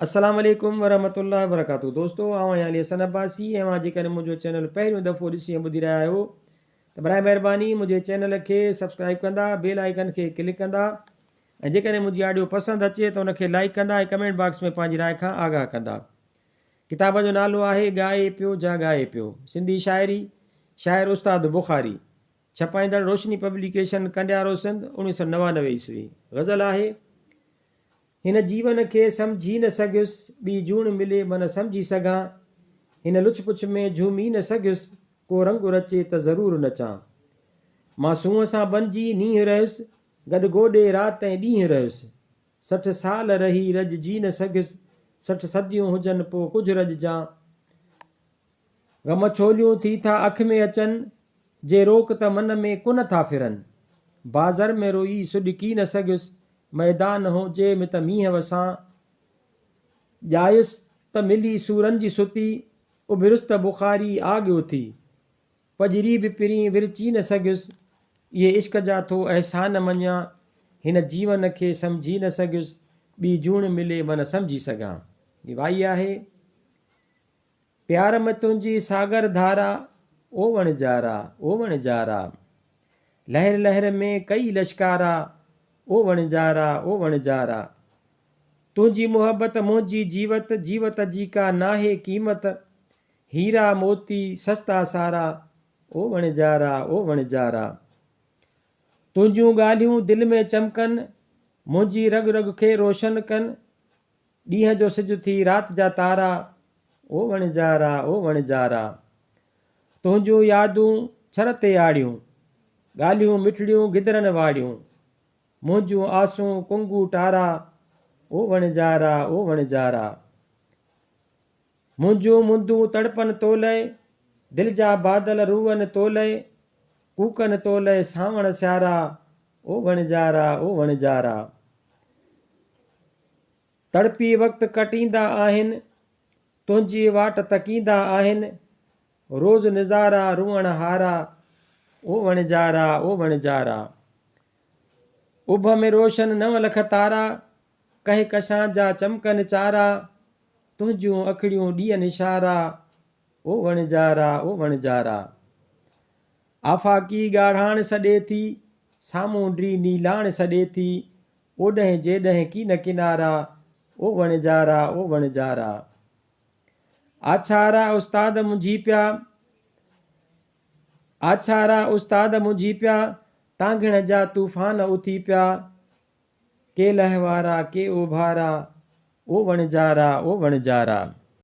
السلام عليڪم ورحمة الله وبرڪاته دوستو آئون آهيان علي حسن عباسي ۽ اوهان جيڪڏهن منهنجو چينل پهريون دفعو ڏسي ۽ ٻڌي رهيا آهيو ته برائي مهرباني منهنجي چينل کي سبسڪرائب ڪندا بيل آئيڪن کي ڪلڪ ڪندا ۽ جيڪڏهن منهنجي آڊيو پسند اچي ته ان کي لائيڪ ڪندا ۽ ڪمينٽ باڪس ۾ پنهنجي راء کان آگاهه ڪندا ڪتاب جو نالو آهي ڳائي پيو جاڳائي پيو سنڌي شاعري شاعر استاد بخاري ڇپائيندڙ روشني پبليڪيشن ڪنڊيارو سنڌ 1999 عيسوي غزل آهي هن جيون کي سمجهي نه سگهيس، ٻي جوڻ ملي من سمجهي سگهان. هن لڇ پڇ ۾ جهومي نه سگهيس، ڪو رنگ رچي ته ضرور نچان. مان سونهن سان بنجي نينهن رهيس، گڏ گوڏي رات ۽ ڏينهن رهيس. 60 سال رهي رڄجي نه سگهيس، 60 صديون هجن پو ڪجهه رڄجان. غم ڇوليون ٿي ٿا اک ۾ اچن، جي روڪ ته من ۾ ڪونه ٿا ڦرن. بازر ۾ روئي سڏڪي نه سگهيس، ميدان هو جي م ته مينهن وسان. ڄايس ته ملي سورن جي ستي، اڀريس ته بخاري آڳ اٿي. پڄري به پرين ورچي نه سگهيس، اهي عشق جا ٿو احسان مڃيان. هن جيون کي سمجهي نه سگهيس، ٻي جوڻ ملي من سمجهي سگهان. هي وائي آهي. پيار م تنهنجي ساگر ڌارا، او وڻجارا، او وڻجارا. لهر لهر ۾ ڪئي لشڪارا، او وڻجارا، او وڻجارا. تنهنجي محبت منهنجي جيوت، جيوت جي ڪا ناهي قيمت. هيرا موتي سستا سارا، او وڻجارا، او وڻجارا. تنهنجون ڳالهيون دل ۾ چمڪن، منهنجي رڳ رڳ کي روشن ڪن. ڏينهن جو سج ٿي رات جا تارا، او وڻجارا، او وڻجارا. تنهنجون يادون ڇر تي آڙيون، ڳالهيون مٺڙيون گدرن واڙيون. منهنجون آسون ڪنگو ٽارا، او وڻجارا، او وڻجارا. منهنجون مندون تڙپن تولئه، دل جا بادل روئن تولئه، ڪوڪن تولئه سانوڻ سيارا، او وڻجارا، او وڻجارا. تڙپي وقت ڪٽيندا آهن، تنهنجي واٽ تڪيندا آهن، روز نظارا روئڻ هارا، او وڻجارا، او وڻجارا. اڀ ۾ روشن نو لک تارا، ڪهڪشان جا چمڪن چارا، تنهنجون اکڙيون ڏين اشارا، او وڻجارا، او وڻجارا. آفاقي ڳاڙهاڻ سڏي ٿي، سامونڊي نيلاڻ سڏي ٿي، اوڏهين جيڏهين ڪي نه ڪنارا، او وڻجارا، او وڻجارا. آڇارا استاد منجهي پيا، آڇارا استاد منجهي پيا، تانگهڻ جا طوفان اٿي پيا، ڪي لهوارا ڪي اوڀارا، او وڻجارا، او وڻجارا.